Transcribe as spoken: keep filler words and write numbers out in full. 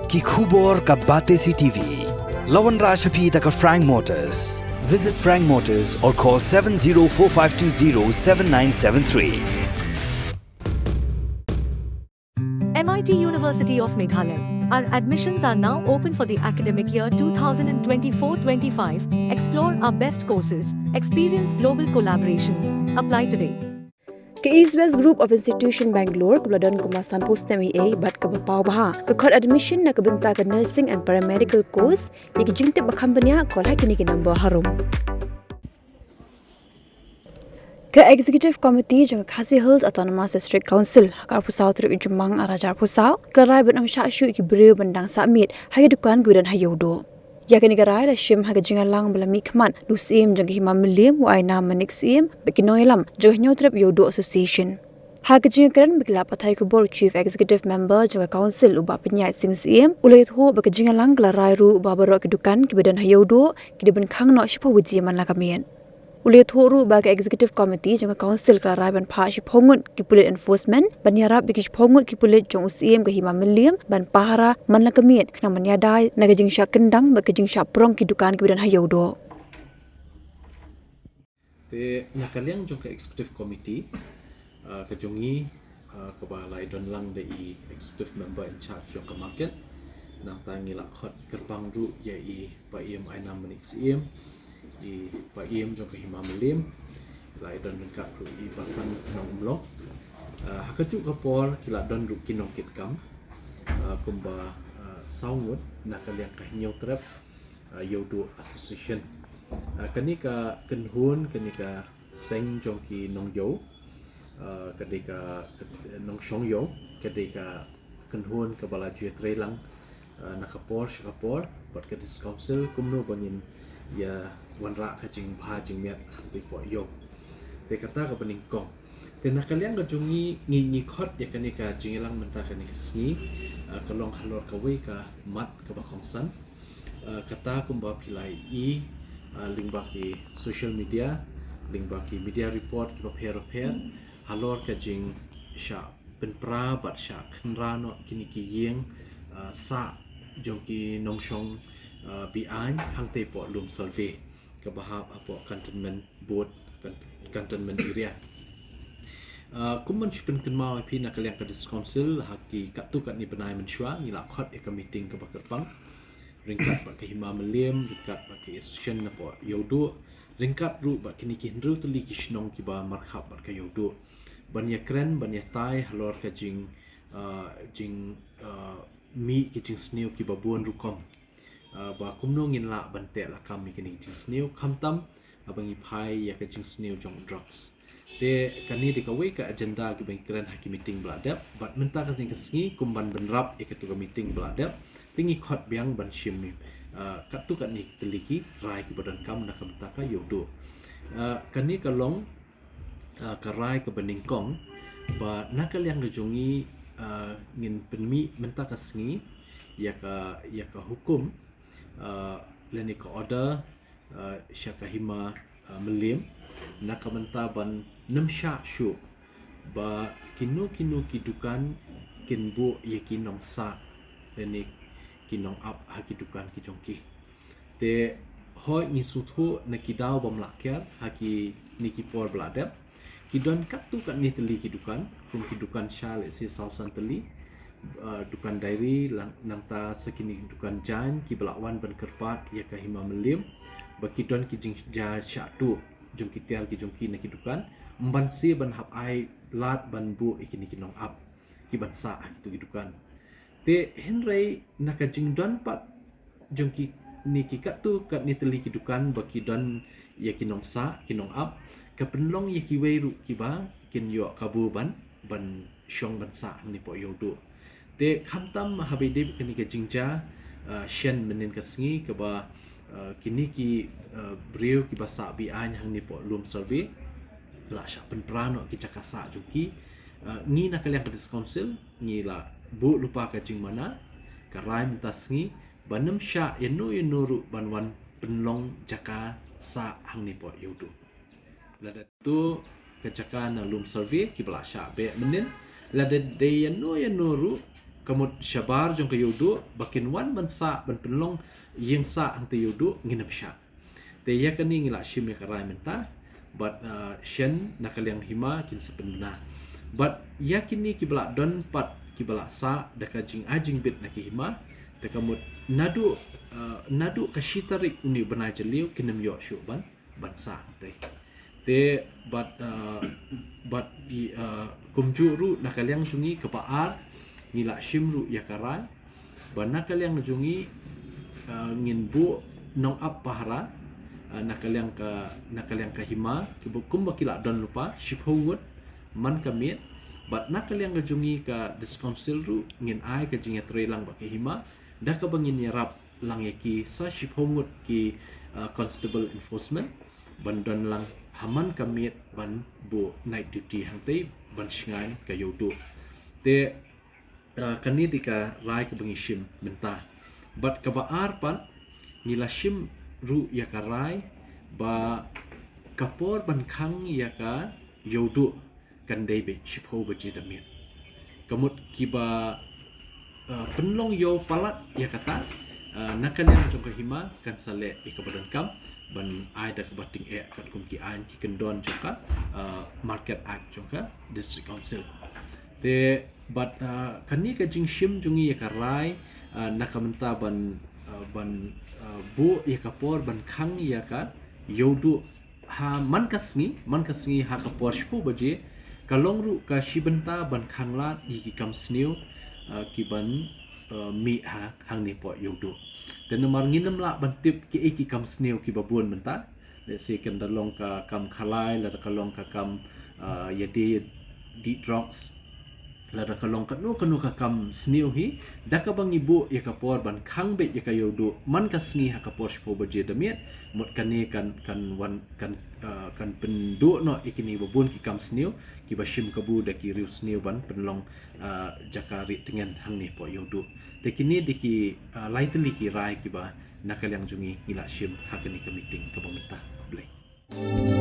Ki khubor ka Batesi TV. La wanrah sha phi da ka Frank Motors. Visit Frank Motors or call seven zero four five two zero seven nine seven three. M I T University of Meghalaya. Our admissions are now open for the academic year two thousand twenty-four twenty-five. Explore our best courses, experience global collaborations. Apply today. Ka East West Group of Institution Bangalore kaba la don kum la sanphew snem eiei bad kaba paw bha ka khot admission na ka bynta ka nursing and paramedical course. Ïa ki jingtip ba kham bniah, call ha kine ki number harum. Ka Executive Committee jong ka Khasi Hills Autonomous District Council ha ka arphew saw tarik u Jymmang arhajar arphew saw ka la rai ban ym shah shuh ïa ki briew ban dang sah miet ha ki dukan kiba don ha Ïewduh. Ïa kane ka rai la shim ha ka jingïalang ba la mihkhmat na u Syiem jong ka Hima Mylliem u Ainam Manik Syiem bad ki nongïalam jong ka Hynñiewtrep Ïewduh Association. Ha ka jingïakren bad ki lad pathai khubor u Chief Executive Member jong ka Council u Bah Pynïaid Sing Syiem u la ïathuh ba ka jingïalang ka la rai ruh ba baroh ki dukan kiba don ha Ïewduh ki dei ban khang noh shiphew baje man la ka miet. U la ïathuh ruh ba ka Executive Committee jong ka Council ka la rai ban phah shiphew ngut ki pulit enforcement ban ïarap ïa ki shiphew ngut ki pulit jong u Syiem ka Hima Mylliem ban pahara man la ka miet khnang ban ïada na ka jingshah kyndang bad ka jingshah prong ki dukan kiba don ha Ïewduh. Te na ka liang jong ka Executive Committee, ah, ka jong ngi, ah, kaba la ïadon lang da i Executive Member in charge jong ka market, nangta ngi la khot kyrpang ruh ïa i Bah Ïem Ainam Manik Syiem, i Bah Ïem jong ka Hima Mylliem, la ïadon ryngkat ruh i Bah San Nongumlong. Ah, ha kajuh ka por ki la don ruh ki nongkitkam, ah, kumba, ah, saw ngut na ka liang ka Hynñiewtrep, ah, Ïewduh Association. Ah, kane ka kynhun, kane ka seng jong ki nongïew, ah, ka dei ka, ka nongshong ïew, ka dei ka kynhun kaba la ju ïatrei lang, ah, na ka por sha ka por bad ka District Council kumno ba ngin ïa wanrah ka jingbha jingmiat hangtei hapoh ïew. Te kata kaba nyngkong. Te na ka liang ka jong ngi, ngi, ngi khot ïa kane ka jingïalang mynta kane ka sngi, ah, ka long halor kawei ka mat kaba kongsan. Ah, kata kumba phi la ïohi, ah, lyngba ki social media, lyngba ki media report kiba pher bapher halor ka jingshah pynpra bad shah khynra noh kine ki ïing, ah, sah jong ki nongshong, ah, be-aiñ hangtei hapoh Lumsalve kaba hap hapoh cantonment board, can-, cantonment area. Ah, kum ban shu pynkynmaw ïa phi, na ka liang ka District Council ha ki katto katne bnai mynshuwa ngi la khot ïa ka meeting kaba kyrpang ryngkat bad ka Hima Mylliem, ryngkat bad ka Association napoh Ïewduh, ryngkat ruh bad kine ki hynriew tylli ki shnong kiba markhap bad ka Ïewduh, ban ïakren, ban ïatai halor ka jing, ah, jing, ah, mih ki jingsniew kiba bun rukom. Ah, ba kumno ngin lah ban teh lakam ïa kine ki jingsniew, khamtam haba ngi phai ïa ka jingsniew jong drugs. Te kane dei kawei ka agenda kiba ngi kren ha ki meeting ba la dep, bad mynta ka sngi ka sngi kum ban bynrap ïa kato ka meeting ba la dep, te ngi khot biang ban shim, ah, katto katne tylli ki rai kiba donkam na ka bynta ka Ïewduh. Ah, kane ka long, ah, ka rai kaba nyngkong ba na ka liang ka jong ngi, ah, ngin pynmih mynta ka sngi ïa ka, ïa ka hukum, ah, lane ka order, ah, sha ka Hima, ah, Mylliem na ka bynta ban ym shah shuh ba kino kino ki dukan kin buh ïa ki nongsah lane ki nongap ha ki dukan ki jong ki. Te hooid ngi sngewthuh na ki daw bym lah kiar ha kine ki por ba la dep ki don katto katne tylli ki dukan, kum ki dukan sha lehse saw san tylli, ah, dukan diary, lang, nangta sa kine dukan jaiñ kiba la wan ban kyrpad ïa ka Hima Mylliem ba ki don ki jingjia shah tuh jong ki tiar ki jong ki na ki dukan, ym ban shu ban hap ai lad ban buh ïa kine ki nongap ki ban sah ha kito ki dukan. Te hynrei na ka jingdon pat jong kine ki katto katne tylli ki dukan ba ki don ïa ki nongsah, ki nongap, ka pynlong ïa kiwei ruh kiba kin ïoh kabu ban, ban shong ban sah hangne hapoh Ïewduh. Te khamtam haba ïadei bad kane ka jingjia, ah, shen mynhynnin ka sngi kaba, ah, kine ki, ah, briew kiba sah be-aiñ hangne hapoh Lumsalve la shah pynpra noh ki jaka sah jong ki. Ah, ngi na ka liang ka District Council ngi la buh lypa ka jingmana, ka rai mynta sngi ban ym shah ïano ïano ruh ban wan pynlong jaka sah hangne hapoh Ïewduh. Lada to ka jaka na Lumsalve kiba la shah beh mynhynnin, lada dei ïano ïano ruh ka mut shabar jong ka Ïewduh ba kin wan ban sah, ban pynlong ïing sah hangta Ïewduh, ngin ym shah. Te ïa kane ngi la shim ïa ka rai mynta, bad, uh, shen na ka liang hima kin sa pynbna. Bad ïa kine kiba la don pat kiba la sah da ka jingai jingbit na ki hima, te ka mut naduh, uh, naduh ka shi tarik une u bnai Jylliew kin ym ïoh shuh ban, ban sah te. Te bad, uh, bad i, uh, kumjuh ruh na ka liang jong ngi kaba ar ngi la shim ruh ïa ka rai ba na ka liang jong ngi, uh, ngin buh nongap pahara, uh, na ka liang ka, na ka liang ka hima, kiba kumba ki la don lypa, shiphew ngut man ka miet, bad na ka liang ka jong ngi ka District Council ruh ngin ai ka jingïatreilang bad ka hima, da kaba ngin ïarap lang ïa ki sa shiphew ngut ki, uh, constable enforcement ban don lang ha man ka miet ban buh night duty hangtei ban shngaiñ ka Ïewduh. Te, uh, kane dei ka rai kaba ngi shim mynta. Bad kaba ar pat ngi la shim ruh ïa ka rai ba ka por ban khang ïa ka Ïewduh kan dei beit shiphew baje da miet. Ka mut kiba, uh, pynlong ïew palat ïa kata, uh, na ka liang jong ka hima kan sa leh ïa kaba donkam ban ai da kaba tyngeh katkum ki aiñ ki kyndon jong ka, uh, Market Act jong ka District Council. Te bad, uh, kane ka jingshim jong ngi ïa ka rai, uh, na ka mynta ban, uh, ban, uh, buh ïa ka por ban khang ïa ka Ïewduh ha man ka sngi, man ka sngi ha ka por shiphew baje, ka long ruh ka shi bynta ban khang lad ïa ki kam sniew, uh, ki ban, uh, mih ha hangne poh Ïewduh. Te namar ngin ym lah ban tip kiei ki kam sniew kiba bun mynta. Let's say kan da long ka kam khalai, lada ka long ka kam, uh, ïadei dih drugs, lada ka long kano kano ka kam sniew hi, da kaba ngi buh ïa ka por ban khang beit ïa ka Ïewduh man ka sngi ha ka por shiphew baje da miet, mut kane kan, kan wan, kan, uh, kan pynduh noh ïa kine ba bun ki kam sniew kiba shim kabu da ki riewsniew ban pynlong, uh, jaka rieh tngen hangne poh Ïewduh. Te kine dei ki, uh, lai tylli ki rai kiba na ka liang jong ngi ngi la shim ha kane ka meeting kaba mynta. Khublei.